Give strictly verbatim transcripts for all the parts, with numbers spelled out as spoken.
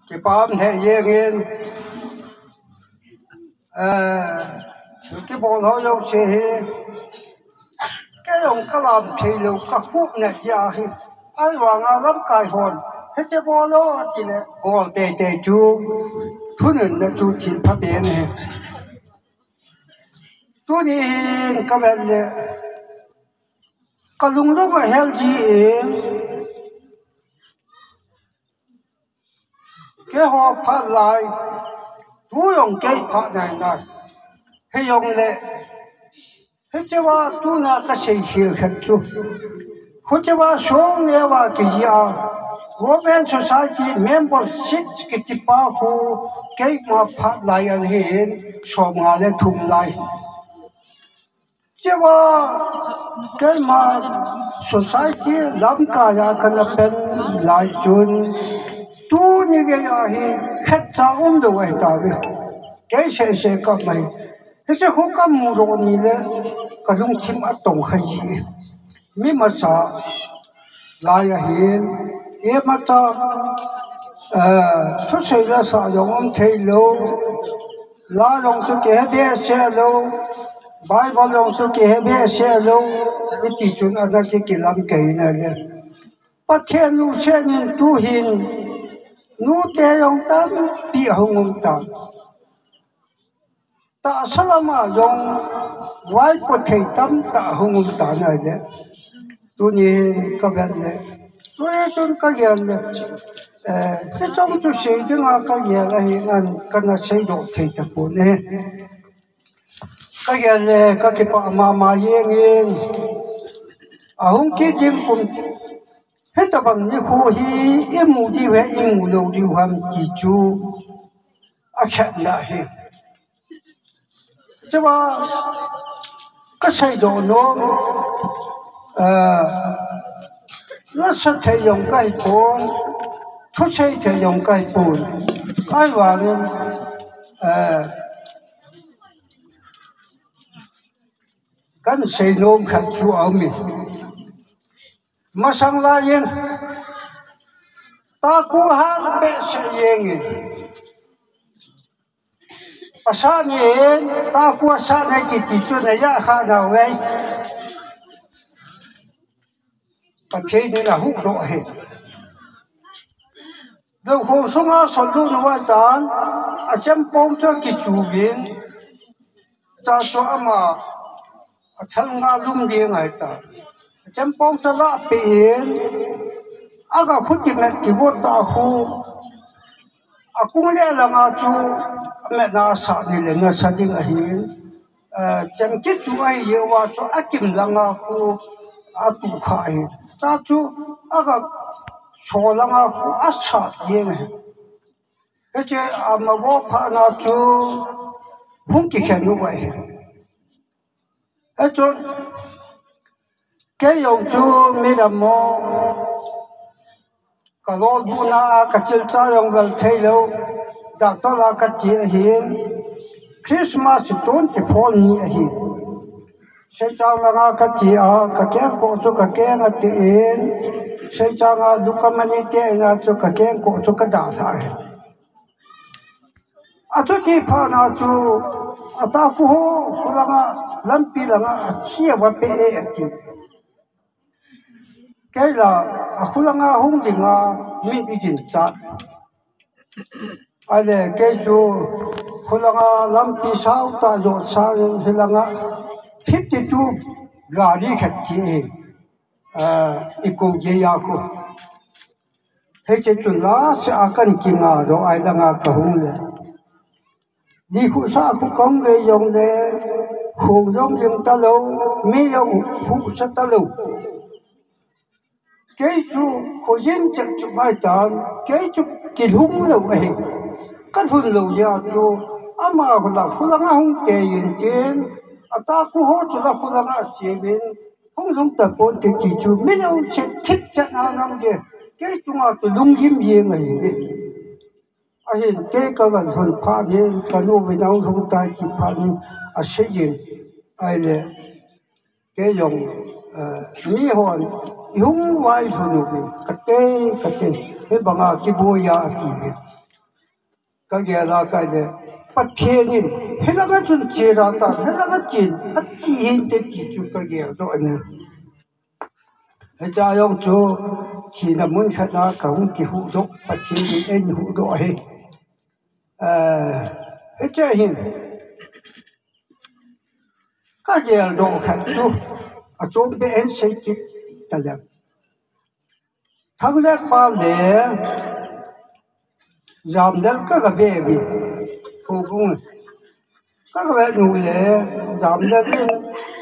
Kipah um lheh jengin, eh, kibol ho jouse hi, kei jong kalam thei lou, kahuhna jeh ahi. Ahivanga lamkai hon, hiche bol o, atile bol teitei chu, thununna chu thil phapen ahi. Tuni hin kavet le, kalung jong ahel jin, keiho phat lai, tu jong kei phat nainai. Hijongle, hichea tuna kasei khel khat chu, hichea song neo a kijih a, Women Society membership kiti pa khu, keima phat lai ahin, somnga le thum lai. Chua keima society lamkai a kana pen lai chun, tuni geiya hi khatcha umlou ahitauve. Kei sehseh kamai. Hiche khu kamu lou nile, kalungthim atong kha ji. Mi masa lai ahin, imacha, eh, thusei la sa jong um thei lou, la jong chu kihe behseh lou, Bible jong chu kihe behseh lou, iti chun ana kikilam kei nale. Pathen lungsetin tuhin, nute jong tampi ahung um tan. Tahsa lama jong vaipo thei tamtah hung um tan ahile. Tuni hin kavet le, tuni chun kagel le, eh, hiche jong chu sei dinga kagel ahin, kana seidoh thei tapon e. Kagel le, kakipah mama jengin, ahung kit ding kum, hitabang nikho hi imu diu ham, imu lou diu ham ti chu akhetna ahi. Chua kaseidoh nom, eh, lasa thei jong kahipon, thusei thei jong kahipon. Ahivangin, eh, kahin seinom khat chu aume. Masang laiyin, taku hal behseh jengin, pasal ni in, taku asat nai kiti chu naja kha nauve. Pathen in ahuhdoh ahi. Lou khong sunga sotlut nau ahitan, achempong chu akichuvin, cha chu ama athal nga lum ding ahitan. Achempong chu alahpeh in, aga khuti met kigot tah khu, akung le langa chu ametna asat nile nasa ding ahin. Eh, chemkit chu ahi jeh uva chu akim langa khu atukha ahi. Cha chu aga so langa khu asat jeng ahi. Hiche ama go phatna chu hung kikhen u ahi. Hichun kei jong chu midam mo, kalolbuhna a kachilcha jong vel thei lou, doctor a kache ahin, Christmas chu twenty-four ni ahi. Seichang langa kache a, kakengkoh chu kakeng atin, Seichang a Lukamani te ina chu kakengkoh chu kadalhah ahi. Achuti phatna chu, ataku ho, khulanga, lampi langa, athi avapeh e, ati. Kei la, akhulanga hung dinga, min iginchat. Ahile, kei chu, khulanga lampi saotah jot sangin hilanga, fifty-two gari khat che, ah, ikou geiya khu. Hiche chun lasa a kahin kinga doh a, ahilanga kahung le, nikho sa khu kahung gei jongle, khong jong ging talou, mi jong husa talou. Kei chu khojin chet chu maitan, kei chu kilhung lou ahi. Kalhun lou jeh a chu, ama khu la khulanga hung teiyin tin, ataku ho chu la khulanga cheuvin, hung lhung taponte ti chu, mi jouse thipchet a nam ge, kei chunga chu lunggim jeng ahi. Ahin kei kagalhun phat in, kanu vin ahung lhung tai ti phat in, aseiyin, ahile, kei jong, eh, mihon, ihung vailhun uvin, katei, katei, hibanga kiboiya atiuvin. Ka gel a ka le, Pathen in, hilanga chun chera ta, hilanga chen, ati hinte ti chu ka gel doh ne. Hicha jong chu, thina mun khat a ka hung kihuhdoh, Pathen in eihuhdoh ahi. Eh, hiche hin, ka geldoh khat chu, achom beh in sei kit taleng. Thanglekpa le Jamlal ka gave uvin. Houbung. Ka gave nu le Jamlal in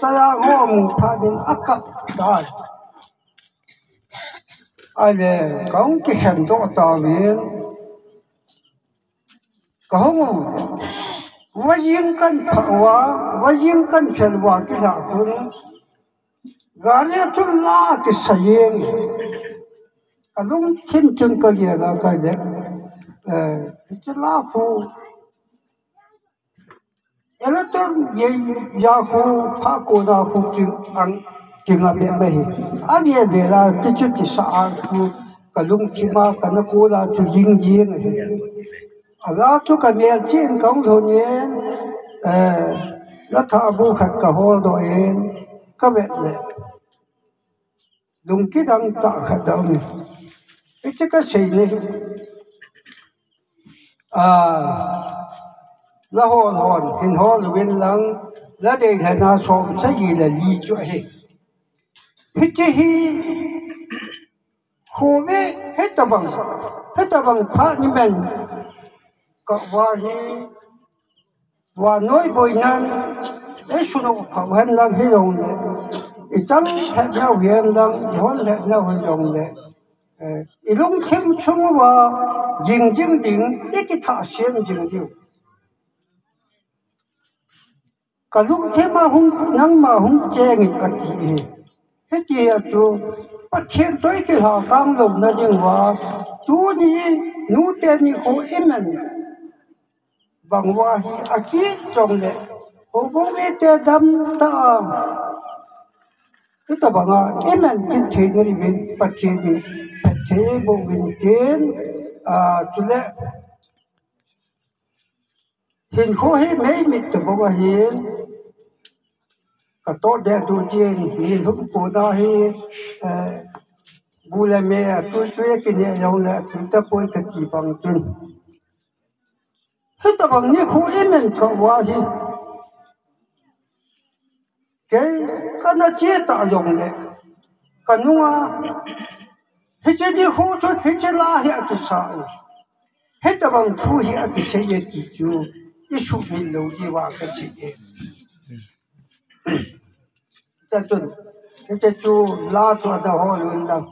Sayang ho amu phat in akap tai. Ahile, ka hung kikhen doh tauvin. Ka hung u. Vajing kan phah uva, vajing kan khel uva kilhah khun. Gari a chun la kisa jeng. Ka lungthim chun ka gel a ka le. Eh, chu la khu. Electron ye ya khu pha ko da khu king ang king a be be hi. A be be la ti chu ti sa a khu ka lungthim a ka na ko la chu jing jing ahi. A la chu ka mel chin ka hung lhon in, eh, la tha bu khat ka hol doh in, ka vet le. Lungkidang tah khat a um in. Hiche ka sei le. Ah, la hol hon, hin hol uvin lang, la dei lhana som sagi le li chu ahi. Hiche hi, Khove, hitabang, hitabang phat ni men. Ka va hi, vannoi boinan, ei sunu pha hen lang hi jong le. I chang thet nau hen lang, i hon thet nau hi jong le. Eh, i lungthim chung uva, jing jing ding, i kitha siam jing ding. Ka lungthim a hung, nangma hung cheng in ati e. Hiti a chu, Pathen toh i kilhakang louna ding uva, tuni, nute ni khu i men. Bang uva hi a kit jong le, houbung mite dam ta a. Hitabang a, i men kit thei na ding uvin, Pathen in, Pathen bo uvin tin, a, chule, Hinkho hi mei mit tabang ahin, ka toh deh tu chin, hi lhum ko na hi, eh, bu le me a tui tui a kine jong le, tui ta poi ka ti bang chun. Hitabang ni khu i men ka uva hi. Kei, ka na che ta jong le, ka nunga, hiche ding khu chu, hiche la hi a kisa e. Hitabang thu hi a kisei e ti chu, i sumil lou diuva ka sei e. Chachun, hiche chu la chu a da hol un lang.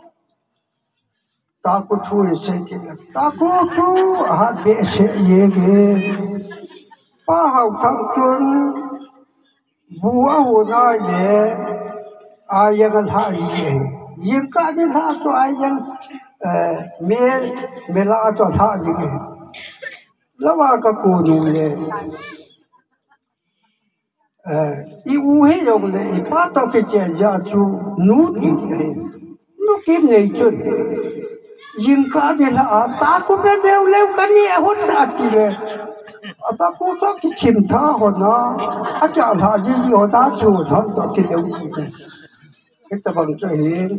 Taku thu in sei kit le. Taku thu a hat behseh jeng e. Pa Haothang chun bu a hon a le, a jeng a lha jing e. Jingkah ni lha chu a jeng, eh, me, me la chu a lha jing e. Lou a ka konu le. Eh, i u hi jong le, i pa toh kichen jeh chu nu ti ti hi. Nu kim nei chun. Jingkah ni lha a, taku me leu leu ka ni a hon a ti le. A taku toh kichim tha hon a, a cha lha ji ji hon a chu hon toh ki leu ti le. Hitabang chu hin,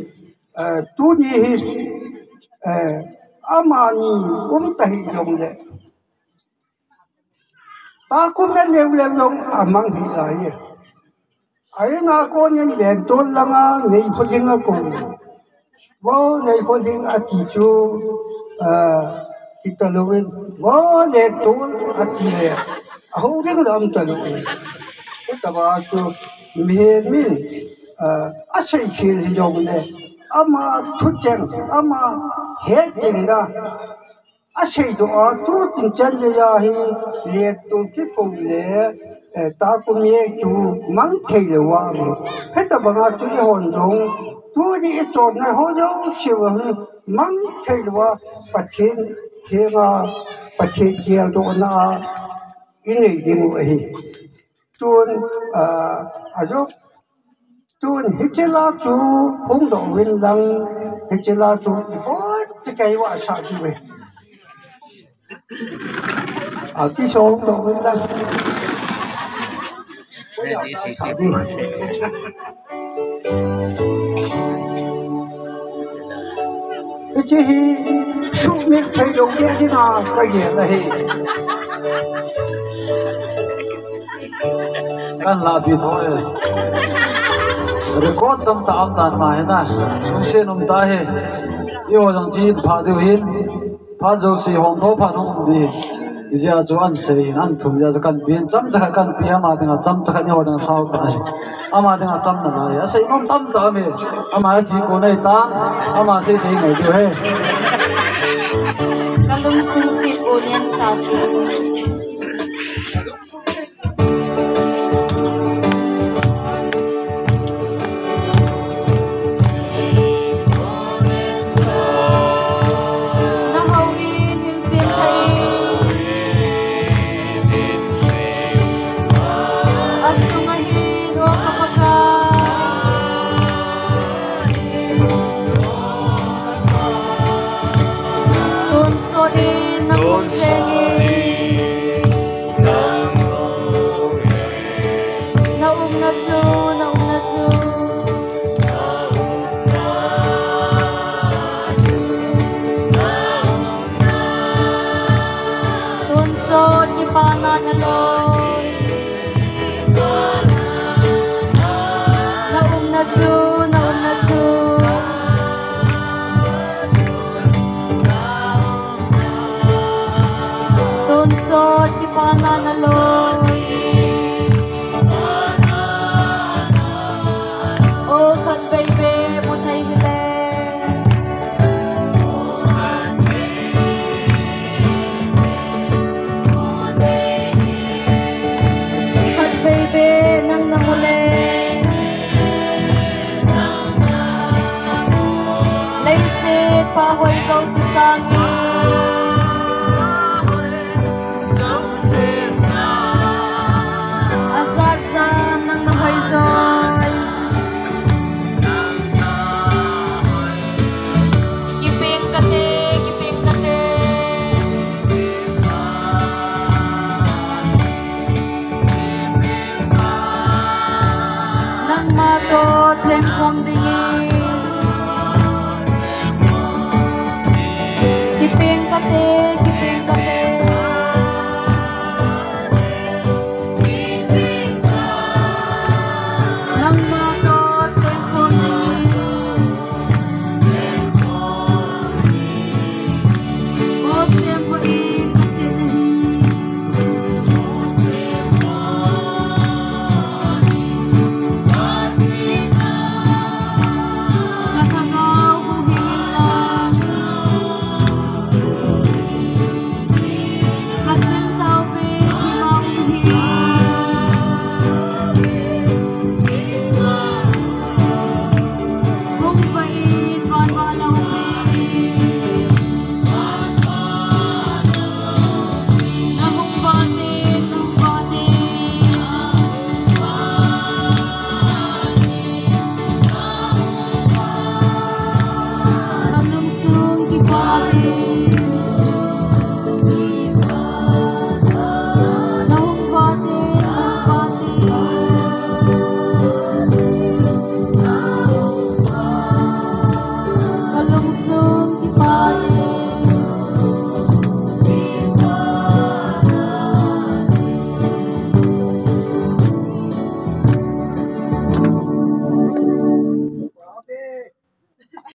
eh, tuni hi, eh, amani um ta hi jong le. Taku me leu leu jong a mang hi lai e. A in a kon in Lentol langa Neikholing a kon. Vo Neikholing a ti chu, ah, ti ta lou in. Vo Lentol a ti le. A houring lam ta lou in. Hitabang chu mihem in, ah, a sei khel hi jong le. Ama thucheng, ama hetjingna. A seidoh a, tu tin chan jeh a hi, Lentol kikou le, eh, taku me chu mang thei lou a um e. Hitabang a chu i hon jong, tuni i chonna ho jouse u hi, mang thei lou a, Pathen thenga, Pathen geldohna a, i nei ding u ahi. Tun, ah, a jong, tun hiche la chu hung doh uvin lang, hiche la chu ibon chikei uva sa diu ve. Aki song tong win lang. Hiche hi sumil thei lou nge dinga kagel ahi. Kan lapi tho e. Record tam ta am tan ma hi na. Kum se num ta hi. Yo jang chin pha diu hin. Phat jouse hong tho phat hong um ding. Ijeh chu an sei hin an thum jeh chu kan pi hin chomcha khat kan pi, ama dinga chomcha khat ni ho dinga sao ta hi. Ama dinga chomna lai. Asei nom tam ta mi. Ama chi ko nei ta. Ama sei sei ngai diu he. Kalung sung si ko nian sa chi. Na umna chu, na umna chu. Tonsot kipana naloi. Na umna chu, na umna chu. Tonsot kipana naloi. O khat vei vei mu thei hile. Khat vei vei nang na mu le. Leiset pa hoi jouse sangin. Ajat jat nang na hoi joi. Kipeng kate, kipeng kate. Nangma toh chengkhom dingin. Kipeng kate,